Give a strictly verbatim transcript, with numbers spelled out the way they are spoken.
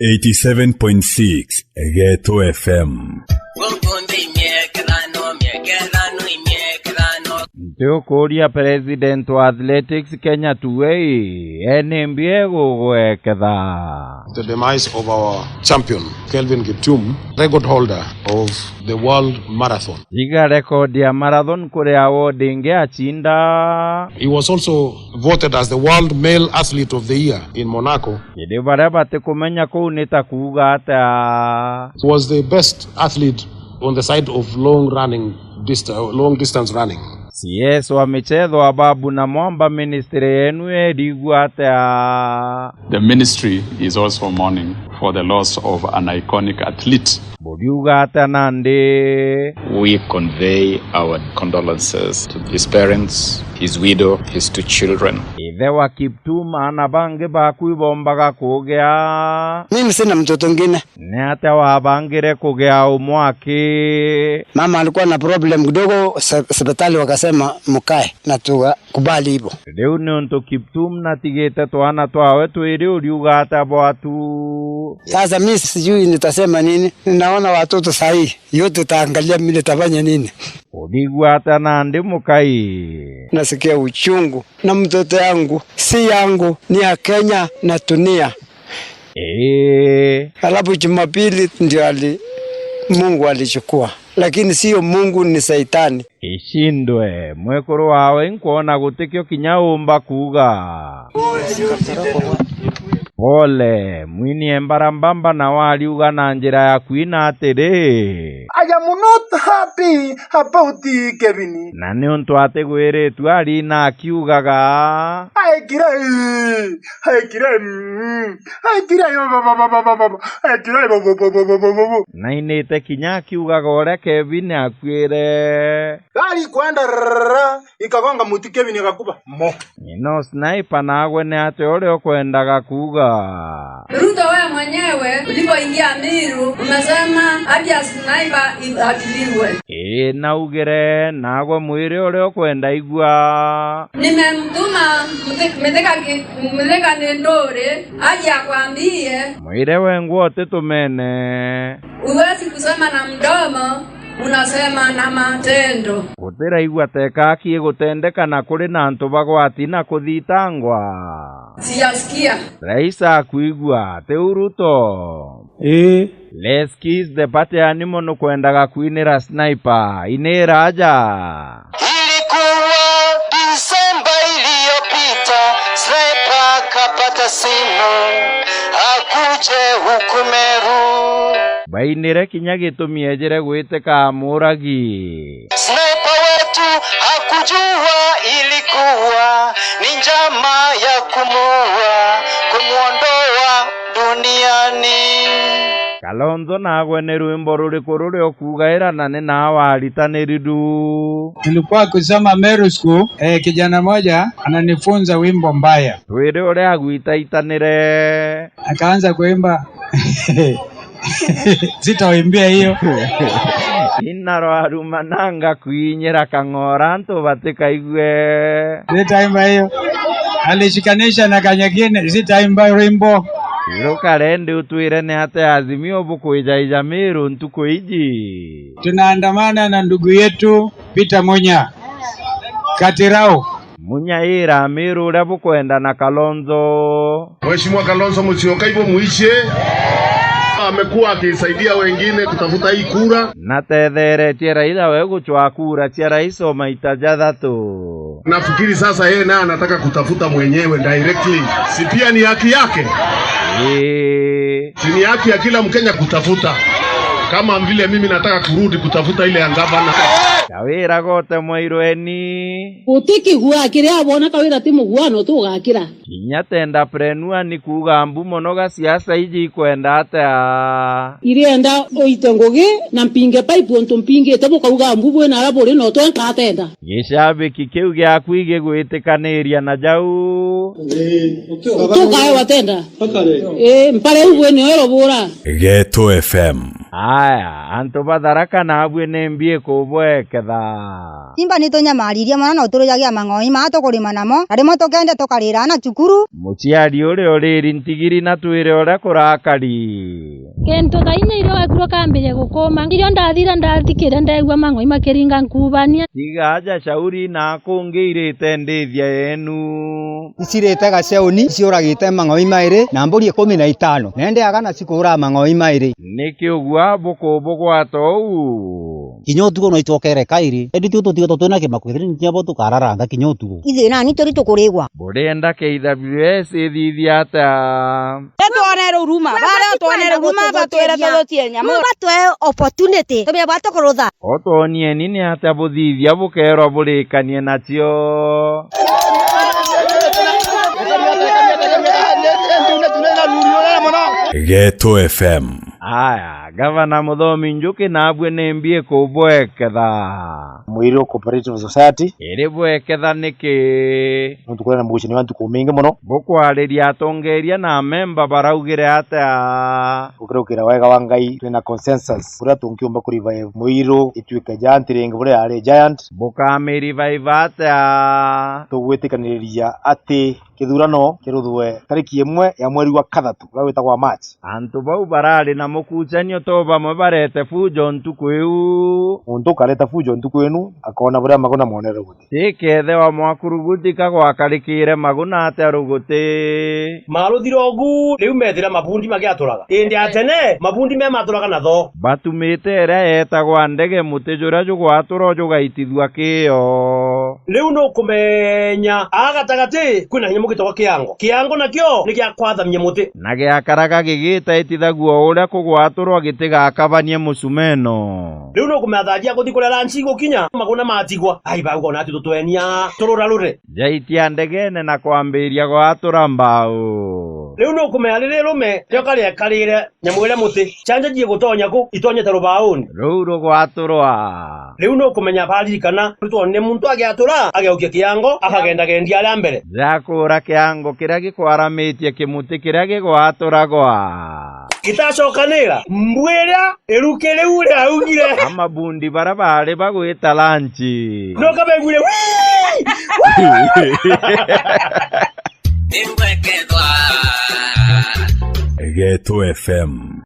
Eighty-seven point six Geto F M. Ntiukuria president wa Athletics Kenya Tuwei, eni mbie gugweketha. The demise of our champion, Kelvin Kiptum, record holder of the world marathon. Iga record ya marathon kuri award ingi acinda. He was also voted as the world male athlete of the year in Monaco. Kiri baria batikumenya kuu ni ta kuuga atia? He was the best athlete on the side of long running dist-, long distance running. C S wa michezo Ababu Namwamba, ministry yenu irigua atia? The ministry is also mourning for the loss of an iconic athlete. Buriuga atia nandi? We convey our condolences to his parents, his widow, his two children. Ithe wa Kiptum, aana bangi baku ibombaga kugea. Mimi sina mtoto ngine. Ni atia wabangire kugea umwe aki? Mama alikuwa na problem kidogo, se-, hospitali wakasema mkae na tukakubali hivyo. Riu niuntu Kiptum natigite twana twawe twiri, uriuga atia bwatu? Sasa mi sijui nitasema nini. Ninaona watoto sahi, yote taangalia mi nitafanya nini. Urigua atia nandi mukai? Nasikia uchungu na mtoto yangu si yangu, ni ya Kenya na dunia. Ii. Alafu Jumapili ndio ali-, Mungu alichukua, lakini sio Mungu, ni Saitani. Ishindwe, mwekuru wawe nkwona gutikio kinya umba kuuga. Pole, mwini Embarambamba nawe ariuga na njira ya kwina atiri. I am not happy about Kevin. Na niuntu atigwiritue arina akiugaga. Aikire, aikire, mm, aikire, aikire, nainite kinya akiugaga uria Kevin akuire. Gari kwenda rrrr, ikagonga muti, Kevin agakuba mo. Ino sniper nagwe ni atia uria ukwendaga kuuga? Ruto, wewe mwenyewe ulipoingia Meru umesema ati ya sniper ibatiliwe. Ii, naugire, nagwe mwire uria ukwenda igua. Nimemtuma Muthe-, Mithika ki-, Mithika Linturi aje akwambie. Mwire wengwa utitumene. Huwezi kusema na mdomo, unasema na matendo. Gutiraigua teka aki igutendeka na kuri na antu bagwati na kuthitangwa. Sijasikia. Rais akwigua, ati u Ruto? Ii. Let's kiss the party animal nukwendaga kwinira sniper. Inira aja. Ilikuwa Disemba iliyopita, sniper akapata simu, akuje huku Meru. Bainire kinya gitumi ejire gwitika amuragi. Sniper wetu hakujua ilikuwa ni njama ya kumuua, kumuondoa duniani. Kalonzo, nagwe ni rwimbo ruriku ruria ukugaira na ni naa waritaniri du? Nilikuwa kusoma Meru School, eh, kijana moja ananifunza wimbo mbaya. Twire uria agwitaitanire. Akaanza kuimba. Sitawaimbia hiyo. Ina rwaruma nanga kwinyira kang'ora antu batikaigue. Sitaimba hiyo. Alishikanisha na kanyagine, sitaimba rwimbo. Rukarendi utwire ni atia Azimio bukwijaija Meru ntuku iji? Tunaandamana na ndugu yetu Peter Munya Katirau. Munya ira Meru uria bukwenda na Kalonzo. Mheshimiwa Kalonzo Musyoka, hivyo muichie. Amekuwa akisaidia wengine kutafuta hii kura. Natetheretie Raila we gucwa kura cia rais o maita jathatu. Nafikiri sasa yeye naye anataka kutafuta mwenyewe directly. Si pia ni haki yake? Ii. Si ni haki ya kila Mkenya kutafuta? Kama vile mimi nataka kurudi kutafuta ile ya gavana. Kawira gote mwairweni. Utikigua kiria abona Kawira ti muguano tugakira. Kinya tenda prenua ni kuuga mbu mono ga siasa iji ikwenda atia? Irienda uite ngugi na mpinge pipe untu mpingite bukauga mbu bwina ara buri no twenka atenda. Gishabiki kiu giaku igigwitikaniria na jau. Tukae watenda. Ii, mpare u bwene ero bura. Geto F M. Aya, antu ba Tharaka naabui ni mbi ikubweketha? Simba ni tunyamaririe mono na uturujagia mang'oi maa tukurima namo, na rimwe tukeendia tukarira aana cukuru. Muciari uria uriri ntigiri na twire uria kurakari. Kintu thaa inya irio gakuo kambirie gukuma, irio ndathira ndathikire ndegua mang'oi makiringa nkubania. Tiga aja Shauri na kungi irite ndithia yenu. Icirite gaceuni, iciuragite mang'oi mairi na mburi ikumi na itano, na indi agana cikuura mang'oi mairi. Niki ugua bukubugwata uu? Kinya utugo no icokere kairi, indi tio tutigatwa twina kimaku, kethira ni kinya bo tukararanga kinya utugo. Ithui nani turi tukurigwa? Burienda K W S ithithia atia? Twonere uruma, baria twonere uruma, batwire tuthuthirie nyamu. Batwe opportunity, tumie bwa tukurutha. Otonieni ni atia buthithia bukeerwa burikanie nacio. Geto F M. Aya, Gavana Muthomi Njuki naabui ni mbi ikubweketha? Muiru Cooperative Society. Iri bweketha niki? Nontu kuri na mugucanio wa ntuku mingi mono. Bukwariria atongeria na amemba baraugire atia? Gukiraukira wega wa Ngai, twina consensus uria tungiumba ku revive Muiru ituike giant ringi buria yari giant. Bukami revive atia? Tugwitikaniriria ati kithurano kiruthwe tariki imwe ya mweri wa kathatu, uria witagwa March. Antu bau barari na mukucanio to bamwe barete fujo ntuku iu. Muntu ukareta fujo ntuku inu, akoona buria maguna monere guti. Tikethirwa mwakurugutika gwakarikire maguna atia ruguti? Maruthira ugu, riu methira mabundi magiaturaga. Indi a tene, mabundi me maturaga na tho. Batumite iria yetagwa ndege muti juria jugwaturwa jugaitithua kioo. Riu nukumenya, aa gatagati kwina kinyamu gitagwa kiango. Kiango nakio ni gia kwathamia muti. Na giakaraga gigitaitithagua uria kugwaturwa gitigakabanie mucumeno. Riu nukumenya thaa cia kuthi kuria lanchi igukinya, maguna matigwa. Ai, bauga ona ati tutwenia tururarure. Jaitia ndegene na kwambiria gwatura mbau. Riu nukumenya riria irume rioka riekarire nyamu iria muti, cianja jigutonya ku, itonyete rubauni. Ruu rugwaturwa. Riu nukumenya baririkana, rutwonire muntu agiatura, ageukia kiango, akagendagendia aria mbere. Jakura kiango kiria gikwaramitie kimuti kiria gigwaturagwa. Gitacokanira, mbu iria iruki riu riaugire. Amabundi baria baari bagwita lanchi. Nuka baiguire, wii! Wii! Ningwekethwa. Geto F M.